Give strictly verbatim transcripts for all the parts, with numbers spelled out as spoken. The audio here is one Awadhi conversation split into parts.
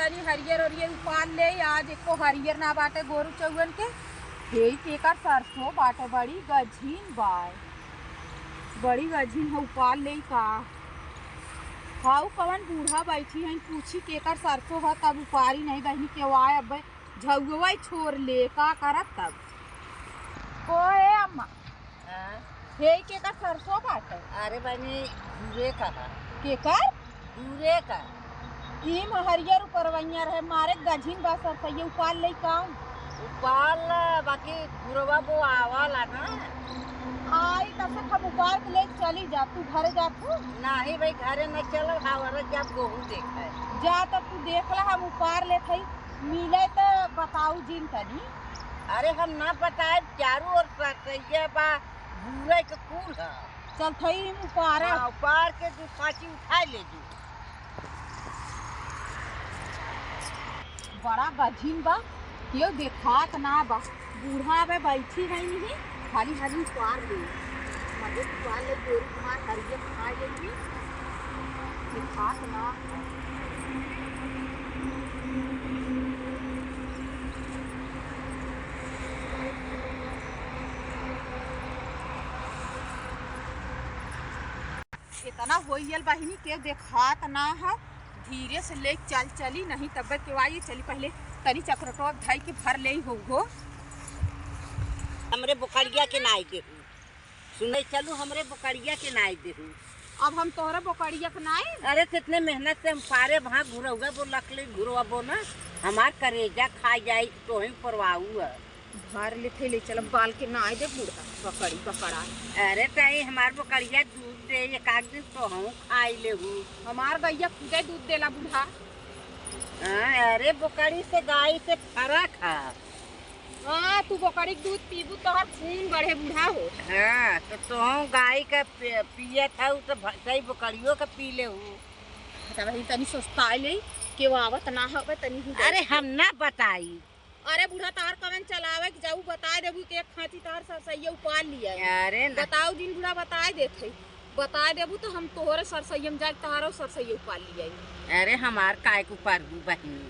तनी हरियर ओरियर उपार ले, आज एको हरियर ना बाटे गोरू चउवन के। हे केकर सरसों बाटे, बड़ी गझिन बाय, बड़ी गझिन है, उपार ले का। हाउ कवन बूढ़ा बैठी हैं, पूछी केकर सरसों है, तब उपारी नहीं बहिनी के आए, अब झउवा छोर ले का करब तब। को है अम्मा? हाँ। हे केकर सरसों बाटे? अरे बहिनी, घूरे का है। केकर? घूरे का। ई महरियर उपरवैया रहे, मारे गझिन बा सरसैया, उपार ले का? उपार ला, बाकी घुरवा बो आवाला ना। आई तब से हम उपार के ले चली जा, तू घरे जा तू। नाही भाई, घरे न चलो, हावरे जा गोहूँ देखे। जा तब तू देख ला, हम उपार ले थई, मिले त बताऊ जिन तनी। अरे हम ना बताए, चारू ओर सरसैया बा, घूरे के कुल है। चल थई उपारा। हाँ, उपार के दू पाँची उठाए ले जू। बड़ा गझिन बा, केहू देखात ना बा। बूढ़ा बे बैठी है नहीं, खाली हाली उपार ले। मजे उपार ले, गोरू कुमार हरिये खा लेंगे। देखात ना। इतना होइयल बहिनी के देखात ना है, धीरे से ले चल चली, नहीं तब के वाई चली। पहले तनी चक्रटोप धई के भर ले हो हो। हमरे बोकड़िया के नाई देहू, सुने चलू, हमरे बोकड़िया के नाई देहू। अब हम तोहरे बोकड़िया के नाई? अरे कितने मेहनत से हम पारे वहाँ घुरौआ बो लकले घुरवा बो ना, हमार करेजा खा जाई, तोहे परवाऊ है। भर लेथे ले चलब, बाल के नाई दे बूढ़ा, बकरी बकरा। अरे ताई, हमार बकरिया दूध दे, एक आध दिन तोहू खाई लेहू। हमार गइया खुदे दूध देला बूढ़ा। हाँ, अरे बकरी से गाय से फरक है। हाँ, तू बकरी के दूध पीबू तोहर खून बढ़े बूढ़ा हो। हाँ, तो तोहू गाय का पि-, पियत हऊ तो भ-, सही बकरियों का पी लेहू। अच्छा भाई, तनी सस्ता ले, केहू आवत ना हवे, तनी ही अरे हम ना बताई। अरे बूढ़ा, तार कवन चलावे के जाऊ, बताए देबू कि एक खांची तार सरसैया उपार लिया। अरे ना। बताऊ जिन बूढ़ा, बताए देत है, बताए देबू तो हम तोहरे सरसैया में जाके तारो सरसैया उपार लिया। अरे हमार काय के उपार दू बहिनी।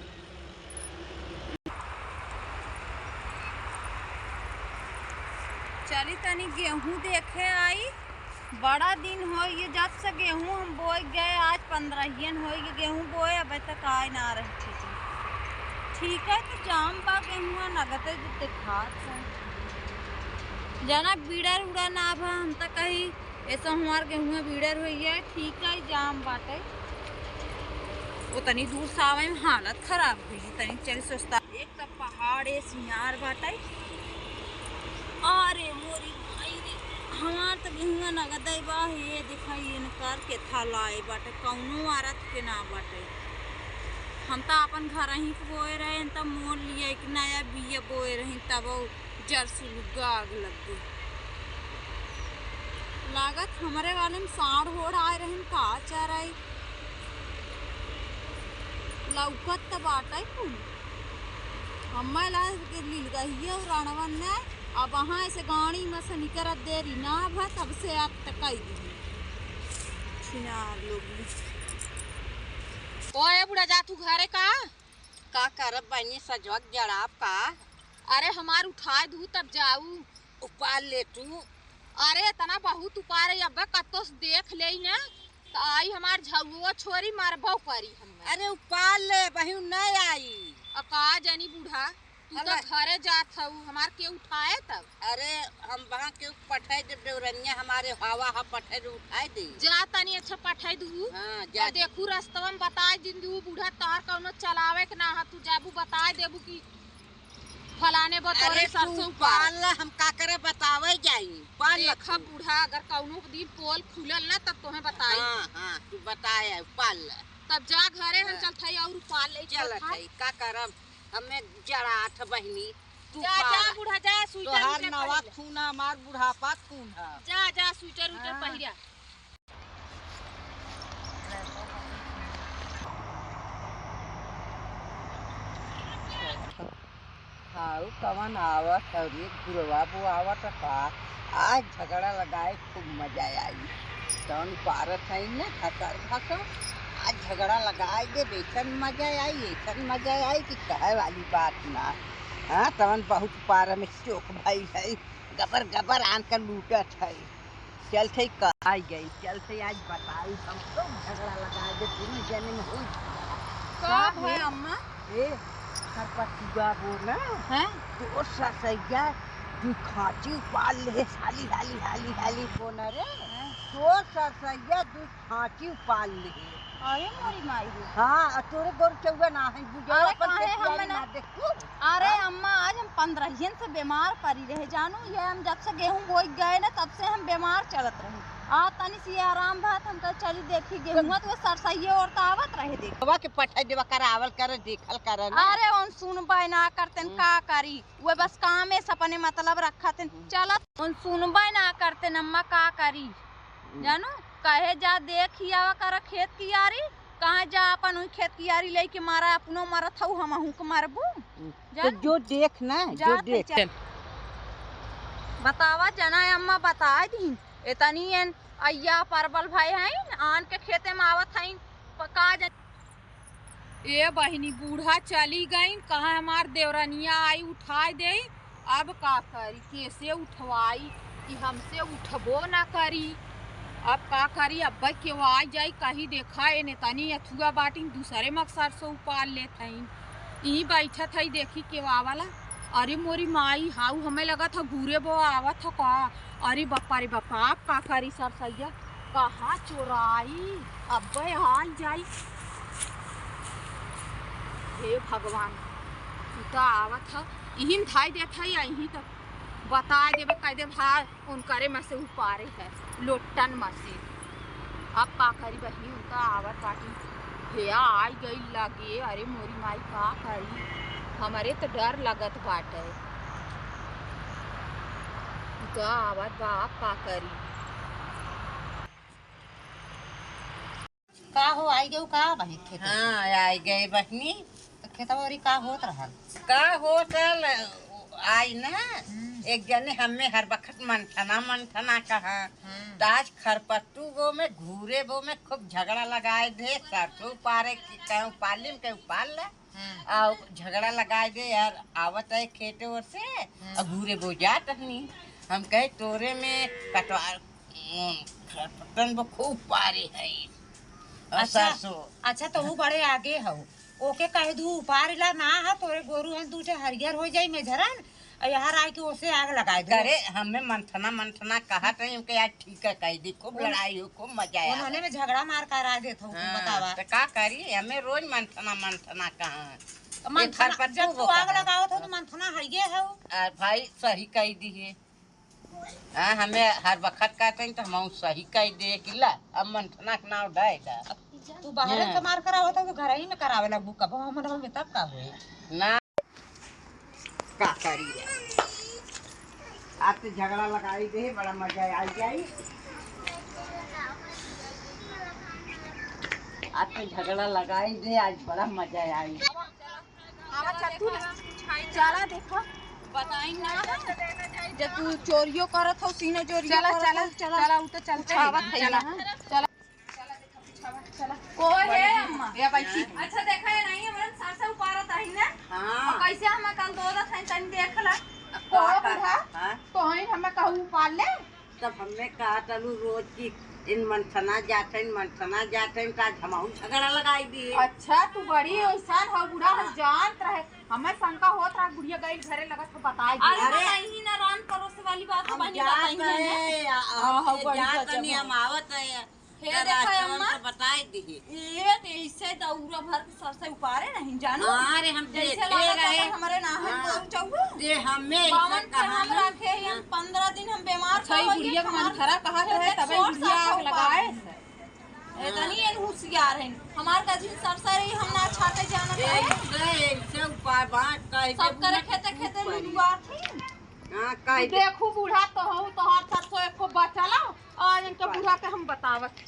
चली तनी गेहूं देखे आई। बड़ा दिन होइ गए जब से गेहूं हम बोए गए, आज पन्द्रहियन होइ गए गेहूं बोए, अबे तक आए ना रहे ठीक से। ठीक है, तो जाम बा गेहुआ नगदे जो देखात है। जाना बीड़र उड़ा ना भा, हम तो कही ऐसा हमार गेहुआ बीड़र होइ है, ठीक है, जाम बाटे। वो तनी दूर से आवे में हालत खराब हुई, तनी चल सस्ता। एक त पहाड़े सियार बाटे। अरे मोरी माई रे, हमार त गेहुआ नगदे बा। हे देखा, इनकर केथा लाए बाटे, कौनो आरत के ना बाटे। हम त अपन घर ही के बोए रहे, त मोल लिए एक नया बिया बोए रही, तब जर सुलुग्गा आग लग गई। लागत हमरे वाले में साढ़ होड़ आए रहन का चराई। लौकत त बाटे कुल। हम्मे ला के लील गई है और रणवन ने अब वहाँ से गाड़ी में से निकरत देरी ना भा तब से आग तकाई दी। छिनार लोग। ओए बुढ़ा जा तू घरे का? का करब बहिनी सजवक जड़ाब का? अरे हमार उठाए दू तब जाऊ। उपार ले तू। अरे इतना बहुत उपार है, अबे कत्तो से देख लेई ना, त आई हमार झउओ छोरी मारबो करी हम्मे। अरे उपार ले, बहिन नहीं आई। आ का जानी बूढ़ा, तू तो अरे। घरे जात हऊ, हमार के उठाए तब? अरे हम वहाँ के पठाए देब देवरनिया, हमारे हवा हा पठाए दे, उठाए दे। जा तनी अच्छा पठाए दू। हाँ, जा और दे। देखू रस्तवा में बताए दिन दू बूढ़ा, तोहर कौनो चलावे के ना हा, तू जाबू बताए देबू कि फलाने बा तोरे अरे तू सरसों उपार। उपार ला, हम का करे बतावे जाई, उपार ला देखा तू। बूढ़ा, अगर कौनो दिन पोल खुलल ना तब तोहे बताई। हाँ, हाँ, तू बताए, उपार ला। तब जा घरे हम हाँ। चलत हई और उपार ले चलत चलत हई। हई, का करब, हमें जड़ात बहिनी, तू जा, उपार। जा बूढ़ा, जा, स्वेटर तोहार उटर नवा पहिर। खून है, हमार बुढ़ापा खून है। जा, जा, स्वेटर उटर हाँ। पहिरा। हाउ कवन आवत हौ रे, घुरवा बो आवत का? आज झगड़ा लगाए खूब मजा आई। तौन पारत है न घसर घसर। आज झगड़ा लगाए देब, ऐसन मजा आई, ऐसन मजा आई कि कहे वाली बात ना। हाँ, तवन बहुत पारा में चोक भइल है, गबर गबर आन कर लूटत है। चल थे, आई गई, चल थे, आज बताई हम तो, झगड़ा लगाए देब, तीनों जने में होई। का का भय है? अम्मा? ए, खरपतुआ बो ना, हैं? तोर सरसैया दुइ खाँची उपाल ले, हाली, हाली, हाली, हाली बो ना रे। हैं? तोर सरसैया दुइ खाँची उपाल ले। अरे मोरी माई रे। हाँ, आ तोरे गोरु चउवा ना है, बुझा अरे अपन काहे खेतियारी हमें ना ना देखू। अरे हाँ? अम्मा, आज हम पन्द्रहियन से बीमार पड़ी रहे, जानू, ये हम जब से गेहूं बोई गए ना, तब से हम बीमार चलत रहे। आ तनी सी आराम भा त हम कहे चली देखी गेहूं, तो सरसैये ओर त आवत रहे देख। बाबा के पठाई देवा, करावल करे, देखल करे ना। अरे उन सुनबे ना करतेन, हम्म। का करी, वे बस कामे से अपने मतलब रखत हैं। हम्म। चलत उन सुनबे ना करतेन, अम्मा का करी। हम्म। जानू, कहे जा देखी आवा कर खेत कियारी, कहाँ जा अपन उही खेत कियारी लेके मारा, अपनो मरत हऊ, हमहू के मरबू। हम्म। तो जानू? जो देख ना, जा जो ते देख। चल। बतावा जना अम्मा, बताए दीन। एतनी एन अइया परबल भए हइन, आन के खेते में आवत हइन, प-, का जन-, ए बहिनी, बूढ़ा चली गइन, कहाँ हमार देवरनिया आई उठाए देई, अब का करी, कैसे उठवाई, कि हमसे उठबो ना करी। अब का करी, अब्बे केहू आई जाई, कही देखा एने तनी अथुआ बाटिन, दूसरे मकसर से उपाल लेत हइन। ई बैठत हई, देखी केहू आवला। अरे मोरी माई, हाउ हमें लगत ह घूरे बो आवत ह का। अरे बापा रे बापा, आप का करी सरसैया, कहाँ चोराई, अब्बे आई जाई। हे भगवान, तू त आवत ह, इहिन धाई देत ह, या इही त बताए देबे, कह देब, हाँ, उनकरे में से उपारे है, लोटन में से। अब का करी बहिनी, उनका आवत बाटी, भैया आई गई लगे। अरे मोरी माई, का करी, हमरे त डर लगत बाटे। उनका आवत बा, अब का करी। का हो, आई गयो का बहिन खेत से? हाँ, आई गए बहिनी। तो खेतवा ओरी का होत रहल? का होत रहल, आई ना, हम्म। एक जने हमें हर बखत मंथना, मंथना कहा। हम्म। त आज खरपत्तू बो में, घूरे बो में खूब झगड़ा लगाए दे, सरसों उपारे की कहूँ पालिम के उपार ले। हम्म। आ झगड़ा लगाए दे यार, आवत है खेते ओर से, हम्म। आ घूरे बो जात रहनी। हम कहे तोरे में कटवा हम्म, खरपतन बा खूब पारे है। और अच्छा, सरसों। अच्छा, तो ऊ बड़े आगे हौ। ओके कह दू, उपार ला ना है, तोरे गोरू हैं, दू ठे हरियर हो जाई मेझरन, और यहाँ आए के ओसे आग लगाए दू। करे, हमें मंथना, मंथना कहत रही, उनके यार ठीक है, कह दी, खूब उन-, लड़ाई हो, खूब मजा आया। उन्होंने में झगड़ा मार करा देत हो, तुम हाँ, बतावा। तो का करी, हमें रोज मंथना, मंथना कहाँ। तो ये मंथना, खरपत्तू जब तू वो आग कहाँ? लगावत हो, तो मंथना हइये हो। आ भाई, सही कह दी है। हाँ, हमें हर बखत कहते हैं तो हम सही कह दे कि ला, अब मंथना के नाव डाय दा। तू बाहर हाँ। से मार करावत हो तो घर ही में करावे लगबू, कब हम में तब का होई? ना, का करी रे? आज तो झगड़ा लगाई दे, बड़ा मजा आई जाई। आज तो झगड़ा लगाई दे, आज बड़ा मजा आई। अच्छा, तू ना, चला देखो। बताई ना। जब तू चोरियो करत हो, सीनो चोरियो चला, करत चला, हो, चला। चला, उ तो चलते पूछावत हैं। है चला। ना, हाँ। चला। चला, चला। कोई है अम्मा? या बैठी। अच्छा, देखा है नहीं, हमरन सरसों उपारत आई ना। हाँ। और कैसे हमें कल दो दस है, तनी देख ला। को का बूढ़ा? हाँ। तो हमें कहू उपार ले। तब हमें कहा तलू रोज की इन मंथना जाते हैं, मंथना जाते हैं, तो आज हमहू झगड़ा लगाई दिए। अच्छा, तू बड़ी इंसान हो, बूढ़ा हम हाँ। जानत रहे, हमें शंका होत रहा, बुढ़िया गई घरे लगत हो बताई दी। अरे, अरे, बताई ही ना, रान परोसे वाली बात हम बनी, जात बताई ही रहे, ना। आ, हम हाँ, बड़ी जात गजब नहीं, है। हम आवत रहे। हे तो देखा रास्ता में अम्मा, तो बताई दी। ये तो ऐसे दौरा भर के सर से उपारे नहीं जानो। हाँ, अरे, हम जैसे देखे लागत रहे। है हमरे ना है हाँ। गोरू चौबू। ये हमें बावन ऐसा के हम कहानी। रखे हैं, हाँ। पन्द्रह दिन हम बीमार अच्छा, ये पड़े, बुढ़िया के हमार मंथरा कहत रहे, तबे छोट बुढ़िया सा आग उपार लगाए। है। इतनी एन होशियार है। हमार का जिन सर से रही, हम ना छाटे जानत ये रहे। ऐसे, ऐसे उपाय बात कह के सब करे बुढ़िया खेते, के खेते कुछ लुलुआ थी। हाँ, कह तू दे। देखू बूढ़ा तो हूँ, तोहार सरसों एको बचल हो, और इनके बूढ़ा के हम बतावत।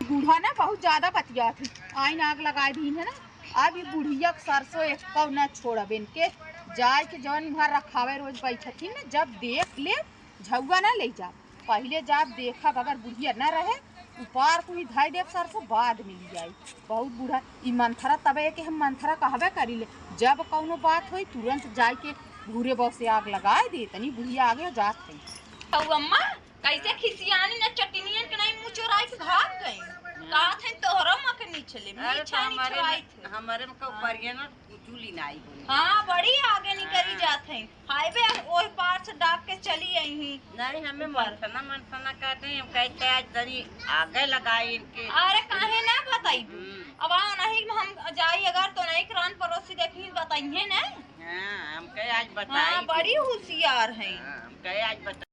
बूढ़ा ना बहुत ज्यादा बतियात है, आइन आग लगाए दीन है ना। अब ये बुढ़िया के सरसों एको ना छोड़ब इनके, जाए के जौन घर रखावे रोज बैठत ही ना, जब देख ले झउआ ना ले जा, पहिले जाब देखब, अगर बुढ़िया ना रहे उपार कुही धइ देब सरसों, बाद में लियाई। बहुत बूढ़ा ई मंथरा, तबे एके हम मंथरा कहबे करीले। जब कउनो बात होई, तुरंत जाइके घूरे बौसे आग लगाइ देतनी। बुढ़िया आगे जात है। अउ अम्मा, कइसे खिसियानी न चटनियन के नहीं मुँह चोराइ के भाग गई। कहत है तोहरो मकनी छले, अरे, मीठा तो नहीं हमारे छोड़ाई में, थे। हमारे में कहू हाँ। परिया ना कुचुली ना आई बोली। हाँ, बड़ी आगे निकरी हाँ। जात है। हाईवे ओह पार से डाक के चली आई ही। नहीं, हमें ऊपर। मंथना, मंथना कहते हैं, हम कहते आज तनी आगे लगाई इनके। अरे, काहे ना बताई? हम्म। अब आओ नहीं, हम जाई अगर तो नहीं, करान पड़ोसी देखी, बताइए ना। हाँ, हम कहे आज बताई हाँ, कि बड़ी होशियार है। हाँ, हम कहे आज बता